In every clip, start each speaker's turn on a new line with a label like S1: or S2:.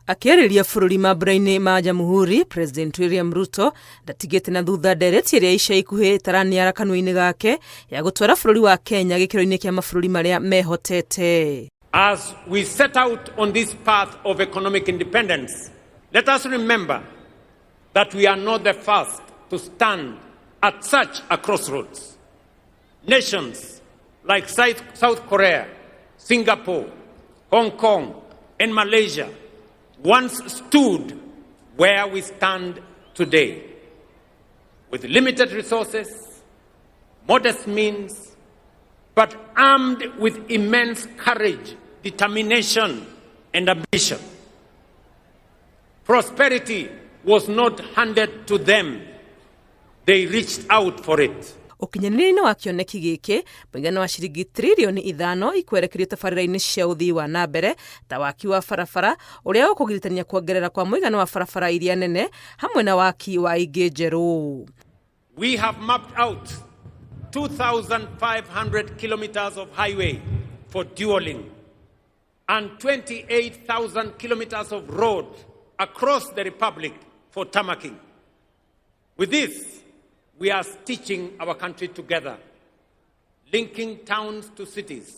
S1: Akĩarĩria bũrũri mambura-inĩ ma Jamhuri, President William Ruto ndatigĩte na thutha ndereti ĩrĩa ica ikuhĩ ĩtaraniara kanua-inĩ gake ya gũtwara bũrũri wa Kenya gĩkĩro-inĩ kĩa mabũrũri marĩa mehotete.
S2: As we set out on this path of economic independence, let us remember that we are not the first to stand at such a crossroads. Nations like South Korea, Singapore, Hong Kong, and Malaysia once stood where we stand today, with limited resources, modest means, but armed with immense courage, determination, and ambition. Prosperity was not handed to them, they reached out for it.
S1: Ũkinyanĩria-inĩ wa kĩoneki gĩkĩ, mũigana wa ciringi tririoni 5 ikwerekerio tabarĩra-inĩ cia ũthii wa na mbere ta waki wa barabara ũrĩa ũkũgiritania kuongerera kwa mũigana wa barabara iria nene hamwe na waki wa ingĩ njerũ.
S2: We have mapped out 2,500 kilometers of highway for dualling and 28,000 kilometers of road across the Republic for tarmacking. With this, we are stitching our country together, linking towns to cities,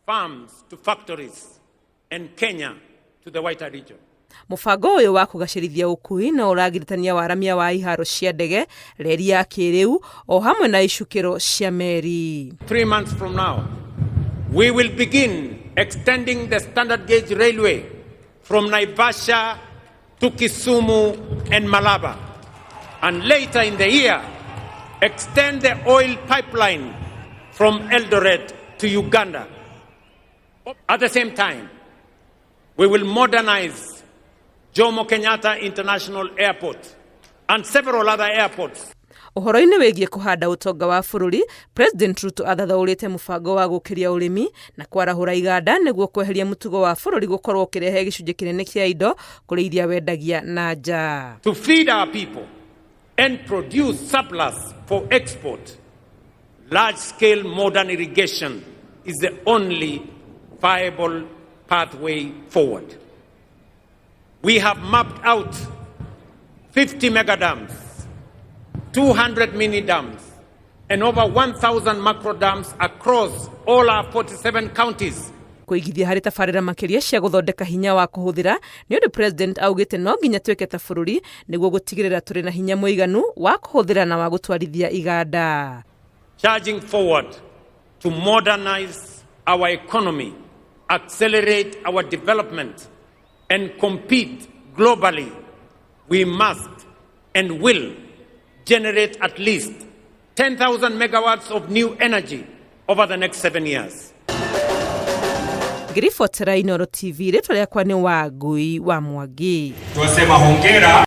S2: farms to factories, and Kenya to the wider region.
S1: Mũbango ũyũ wa kũgacĩrithia ũkui no ũragiritania waramia wa iharo cia ndege, reri ya kĩrĩu o hamwe na icukĩro cia meri.
S2: 3 months from now, we will begin extending the standard gauge railway from Naivasha to Kisumu and Malaba. And later in the year, extend the oil pipeline from Eldoret to Uganda. At the same time, we will modernize Jomo Kenyatta International Airport and several other airports.
S1: Ũhoro-inĩ wĩgiĩ kũhanda ũtonga wa bũrũri, President Ruto athathaũrĩte mũbango wa gũkĩria ũrĩmi na kwarahũra iganda nĩguo kweheria mũtugo wa bũrũri gũkorwo ũkĩrehe gĩcunjĩ kĩnene kĩa indo kũrĩ iria wendagia na nja.
S2: To feed our people and produce surplus for export, large scale modern irrigation is the only viable pathway forward. We have mapped out 50 mega dams, 200 mini dams, and over 1,000 macro dams across all our 47 counties.
S1: Kũigithia harĩ tabarĩra makĩria cia gũthondeka hinya wa kũhũthĩra nĩ ũndũ President augĩte no nginya twĩke ta bũrũri nĩguo gũtigĩrĩra tũrĩ na hinya mũiganu wa kũhũthĩra na wa gũtwarithia iganda.
S2: Charging forward to modernize our economy, accelerate our development, and compete globally, we must and will generate at least 10,000 megawatts of new energy over the next 7 years.
S1: Ngĩribotera Inooro TV, rĩtwa rĩakwa nĩ Wangui wa Mwangi.
S3: Twasema hongera.